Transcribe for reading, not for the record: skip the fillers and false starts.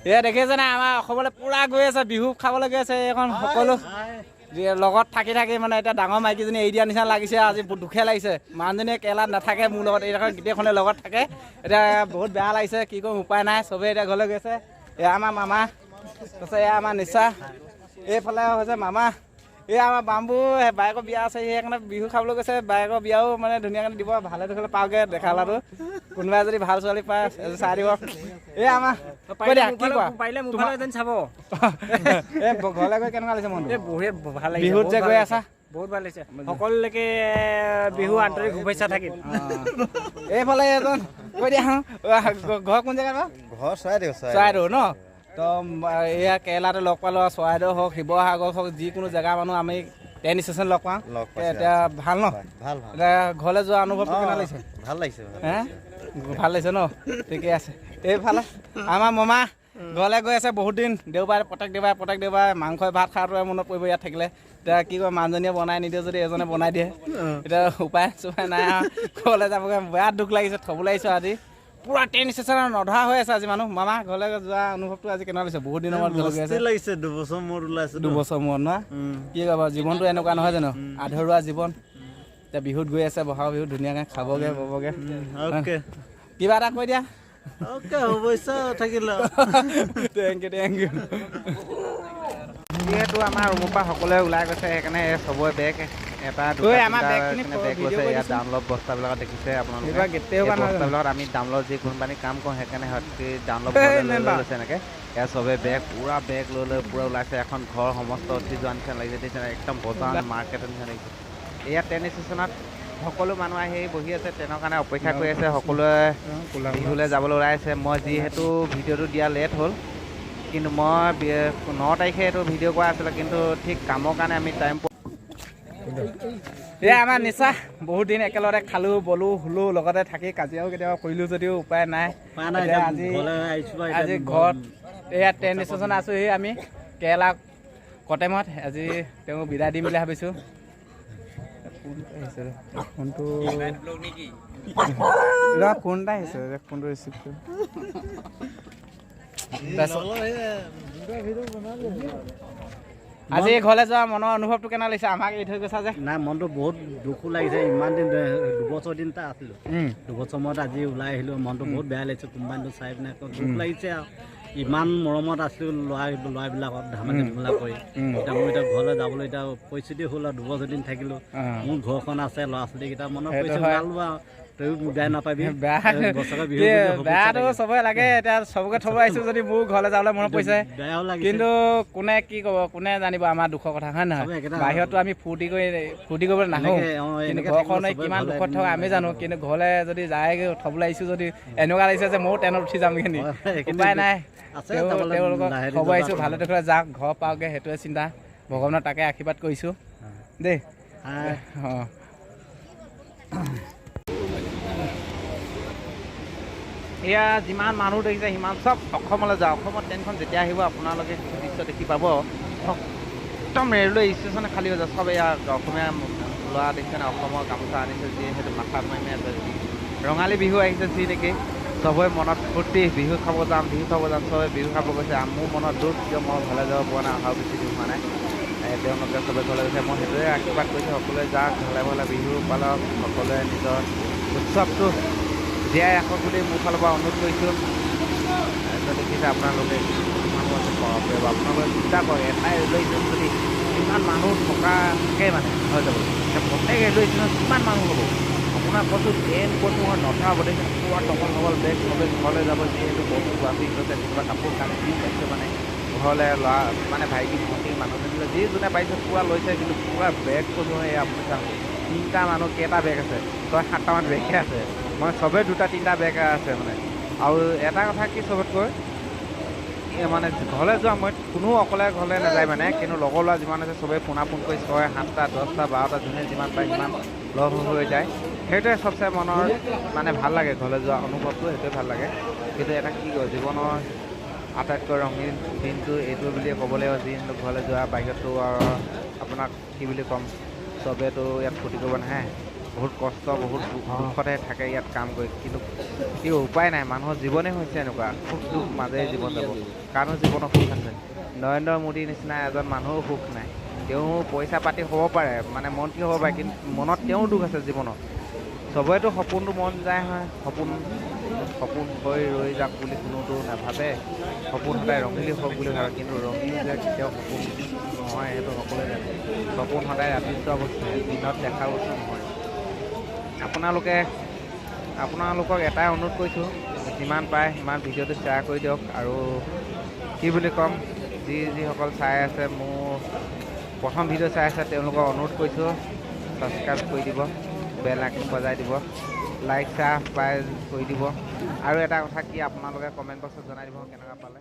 এয়া দেখিছে নাই, আমাৰ অসমলৈ পূৰা গৈ আছে, বিহু খাবলৈ গৈ আছে। এইখন সকলো লগত থাকি থাকি মানে এতিয়া ডাঙৰ মাইকীজনী এৰি দিয়া নিচিনা লাগিছে। আজি দুখে লাগিছে, মানুহজনীয়ে কেৰেলাত নাথাকে মোৰ লগত, এইডোখৰ গোটেইখনে লগত থাকে। এতিয়া বহুত বেয়া লাগিছে, কি কৰিম উপায় নাই। চবেই এতিয়া ঘৰলৈ গৈছে। এয়া আমাৰ মামা, তাৰপিছত এয়া আমাৰ নিচা, এইফালে হৈছে মামা। এই আমাৰ বাম্বু বায়েকৰ বিয়া আছে, সেইকাৰণে বিহু খাবলৈ গৈছে। বায়েকৰ বিয়াও মানে ধুনীয়াকৈ দিব, ভালে দুখলে পাওঁগৈ দেখালাটো। কোনোবাই যদি ভাল ছোৱালী পায় চাই দিব। এই আমাৰ কৈ দিয়া, কি কোৱা? চাব। এই ঘৰলৈ গৈ কেনেকুৱা লাগিছে মনটো? বঢ়িয়া, ভাল লাগিছে। বিহুত যে গৈ আছা? বহুত ভাল লাগিছে। সকলোলৈকে বিহু আন্তৰিক শুভেচ্ছা থাকিল। এইফালে এজন কৈ দিয়া, ঘৰ কোন জেগাত? ঘৰ চৰাইদেউ। চৰাইদেউ ন? তো এয়া কেৰেলাতে লগ পালোঁ, চৰাইদেউ হওক, শিৱসাগৰ হওক, যিকোনো জেগা মানুহ আমি ট্ৰেইন ষ্টেচন লগ পাওঁ। এতিয়া ভাল ন? ভাল। এতিয়া ঘৰলৈ যোৱা অনুভৱটো কেনে লাগিছে? ভাল লাগিছে। হে, ভাল লাগিছে ন? ঠিকে আছে। এইফালে আমাৰ মামা ঘৰলৈ গৈ আছে বহুত দিন। দেওবাৰে, প্ৰত্যেক দেওবাৰে, প্ৰত্যেক দেওবাৰে মাংস ভাত খোৱাটোৱে মনত পৰিব ইয়াত থাকিলে। এতিয়া কি কয়, মানুহজনীয়ে বনাই নিদিয়ে যদি এজনে বনাই দিয়ে। এতিয়া উপায় চুপায় নাই আৰু ঘৰলৈ যাবগৈ। বেয়া দুখ লাগিছে, থ'বলৈ আহিছোঁ আজি। পুৰা ট্ৰেইন ষ্টেচনত নধৰা হৈ আছে আজি মানুহ। মামা, ঘৰলৈ যোৱা অনুভৱটো আজি কেনেকুৱা লাগিছে? বহুত দিনৰ মূৰত ঘৰলৈ গৈ আছে। লাগিছে, দুবছৰ মূৰত ওলাইছে। দুবছৰ মূৰত ন? কি ক'ব, জীৱনটো এনেকুৱা নহয় জানো? আধৰুৱা জীৱন। এতিয়া বিহুত গৈ আছে, বহাগ বিহুত ধুনীয়াকৈ খাবগৈ ববগৈ। কিবা এটা কৈ দিয়া। অ'কে, শুভেচ্ছা থাকিল। Thank you, thank you. যিহেতু আমাৰ ৰুমৰ পৰা সকলোৱে ওলাই গৈছে, সেইকাৰণে চবৰে বেগ এটা বেগ লৈছে। ইয়াত ডাউনলোড বস্তাবিলাকত দেখিছে আপোনালোকে, বস্তাবিলাকত আমি ডাউনলোড যি কোম্পানী কাম কৰোঁ, সেইকাৰণে সিহঁতি ডাউনলোড লৈ লৈছে এনেকৈ। ইয়াত চবে বেগ পূৰা বেগ লৈ লৈ পূৰা ওলাইছে। এখন ঘৰ সমস্ত উঠি যোৱা নিচিনা লাগিছে, দেখিছে, একদম বজাৰ মাৰ্কেটৰ নিচিনা লাগিছে। ইয়াত ট্ৰেইন ষ্টেচনত সকলো মানুহ আহি বহি আছে, ট্ৰেইনৰ কাৰণে অপেক্ষা কৰি আছে। সকলোৱে বিহুলৈ যাবলৈ ওলাই আছে। মই যিহেতু ভিডিঅ'টো দিয়া লেট হ'ল, কিন্তু মই 9 তাৰিখে এইটো ভিডিঅ' কৰা আছিলে, কিন্তু ঠিক কামৰ কাৰণে আমি টাইম। এয়া আমাৰ নিচা, বহুত দিন একেলগে খালোঁ বলোঁ শুলোঁ, লগতে থাকি কাজিয়াও কেতিয়াবা কৰিলোঁ যদিও উপায় নাই। আজি আজি ঘৰত এয়া ট্ৰেইন ষ্টেচন আছোঁহি আমি কেৰেলা কটেমত। আজি তেওঁ বিদায় দিম বুলি ভাবিছোঁ। ফোনটো ফোন এটা আহিছে, ফোনটো ৰিচিভ কৰি। আজি ঘৰলৈ যোৱা মনৰ অনুভৱটো কেনে লাগিছে? আমাক এৰি থৈ গৈছা যে। নাই, মনটো বহুত দুখো লাগিছে। ইমান দিন, দুবছৰ দিন তাত আছিলোঁ, দুবছৰ মূৰত আজি ওলাই আহিলোঁ। মনটো বহুত বেয়া লাগিছে। কোম্পানীটো চাই পিনে দুখ লাগিছে আৰু। ইমান মৰমত আছিলোঁ ল'ৰা ল'ৰাবিলাকত ধেমালি ধুমলা কৰি। এতিয়া মোৰ এতিয়া ঘৰলৈ যাবলৈ এতিয়া পৰিস্থিতি হ'ল আৰু দুবছৰ দিন থাকিলোঁ। মোৰ ঘৰখন আছে, ল'ৰা ছোৱালীকেইটা মনত পৰিছে, ওলালোঁ আৰু। তয়ো বেয়া নাপাবি। বেয়াটো চবৰে লাগে। এতিয়া চবকে থ'ব আহিছোঁ যদি মোৰ ঘৰলৈ যাবলৈ মনত পৰিছে, কিন্তু কোনে কি ক'ব, কোনে জানিব আমাৰ দুখৰ কথা, হয় নহয়? বাহিৰতো আমি ফূৰ্তি কৰি ফূৰ্তি কৰিবলৈ নাহোঁ, কিন্তু ঘৰখনে কিমান দুখত থকা আমি জানো। কিন্তু ঘৰলৈ যদি যায়গৈ, থ'বলৈ আহিছোঁ যদি এনেকুৱা লাগিছে যে ময়ো ট্ৰেইনত উঠি যামগৈ নি। উপায় নাই, তেওঁলোকক থ'ব আহিছোঁ, ভালে দুখলে যাওক, ঘৰ পাওঁগৈ, সেইটোৱে চিন্তা। ভগৱানক তাকে আশীৰ্বাদ কৰিছোঁ দেই। অঁ, এয়া যিমান মানুহ দেখিছে সিমান চব অসমলৈ যাওঁ। অসমত ট্ৰেইনখন যেতিয়া আহিব আপোনালোকে কিছু দৃশ্য দেখি পাব। একদম ৰেলৱে ষ্টেচনে খালী হৈ যায়। চব এয়া অসমীয়া ল'ৰা দেখিছে নাই, অসমৰ গামোচা আনিছে, যি সেইটো মাথাত মাৰি মাৰি আছে। ৰঙালী বিহু আহিছে যি নেকি চবৰে মনত ফূৰ্তি, বিহু খাব যাম, বিহু খাব যাম, চবে বিহু খাব গৈছে। মোৰ মনত দুখ, কিয় মই ঘৰলৈ যাব পৰা নাই, অহাও বেছি দিন হোৱা নাই। তেওঁলোকে চবে ঘৰলৈ গৈছে, মই সেইটোৱে আশীৰ্বাদ কৰিছোঁ, সকলোৱে যাওক ভালে ভালে বিহু পালক, সকলোৱে নিজৰ উৎসৱটো জীয়াই ৰাখক বুলি মোৰ ফালৰ পৰা অনুৰোধ কৰিছোঁ। তাৰপিছত দেখিছে আপোনালোকে মানুহ আছে, বাপৰে বাপ, আপোনালোকে চিন্তা কৰক, এটাই ৰেলৱে ষ্টেচন যদি ইমান মানুহ থকা থাকে মানে হৈ যাব। এতিয়া প্ৰত্যেক ৰেলৱে ষ্টেচনত কিমান মানুহ হ'ব আপোনাক কৈছোঁ, ট্ৰেইন কৈছোঁ মই নধৰা হ'ব। দেখিছে পূৰা টকল টকল বেগ, চবে ঘৰলৈ যাব, যিহেতু বস্তু বাচি গৈছে, কোনোবা কাপোৰ কানি যি পাইছে মানে ঘৰলৈ ল'ৰা মানে ভাইটি ভণ্টি মানুহজনীলৈ যি যোনে পাৰিছে পূৰা লৈছে। কিন্তু পূৰা বেগ কৈছোঁ, এই আপুনি চাওক, তিনিটা মানুহ কেইটা বেগ আছে, 6 7টামান বেগে আছে, মানে চবেই 2টা 3টা বেগ আছে মানে। আৰু এটা কথা কি চবতকৈ মানে ঘৰলৈ যোৱা সময়ত কোনো অকলে ঘৰলৈ নাযায় মানে, কিন্তু লগৰ ল'ৰা যিমান আছে চবেই ফোনা ফোন কৰি 6 7টা 10টা 12টা যোনে যিমান পায় সিমান লগ হৈ যায়। সেইটোৱে চবচে মনৰ মানে ভাল লাগে, ঘৰলৈ যোৱা অনুভৱটো সেইটোৱে ভাল লাগে। কিন্তু এটা কি কয়, জীৱনৰ আটাইতকৈ ৰঙীন দিনটো এইটো বুলিয়ে ক'ব লাগিব, যিহেতু ঘৰলৈ যোৱা। বাহিৰততো আৰু আপোনাক কি বুলি ক'ম, চবেতো ইয়াত ফূৰ্তি কৰিব নাহে। বহুত কষ্ট, বহুত দুখতে থাকে ইয়াত কাম কৰি, কিন্তু কি উপায় নাই, মানুহৰ জীৱনেই হৈছে এনেকুৱা, সুখ দুখ মাজেৰে জীৱন যাব। কাৰো জীৱনত সুখ আছে? নৰেন্দ্ৰ মোদীৰ নিচিনা এজন মানুহো সুখ নাই। তেওঁ পইচা পাতি হ'ব পাৰে, মানে মন্ত্ৰী হ'ব পাৰে, কিন্তু মনত তেওঁৰ দুখ আছে জীৱনত। চবৰেতো সপোনটো মন যায় হয়, সপোন সপোন হৈ ৰৈ যাওক বুলি কোনোতো নাভাবে। সপোন সদায় ৰঙিলী হওক বুলি ভাবে, কিন্তু ৰঙিলী যে কেতিয়াও সপোন নহয়, সেইটো সকলোৱে জানে। সপোন সদায় ৰাতি চোৱা বস্তু, দিনত দেখা বস্তু নহয়। আপোনালোকক এটাই অনুৰোধ কৰিছোঁ, যিমান পাৰে সিমান ভিডিঅ'টো শ্বেয়াৰ কৰি দিয়ক। আৰু কি বুলি ক'ম, যিসকল চাই আছে, মোৰ প্ৰথম ভিডিঅ' চাই আছে, তেওঁলোকক অনুৰোধ কৰিছোঁ ছাবস্ক্ৰাইব কৰি দিব, বেল আইকন বজাই দিব, লাইক শ্বেয়াৰ পাই কৰি দিব। আৰু এটা কথা কি, আপোনালোকে কমেণ্ট বক্সত জনাই দিব কেনেকুৱা পালে।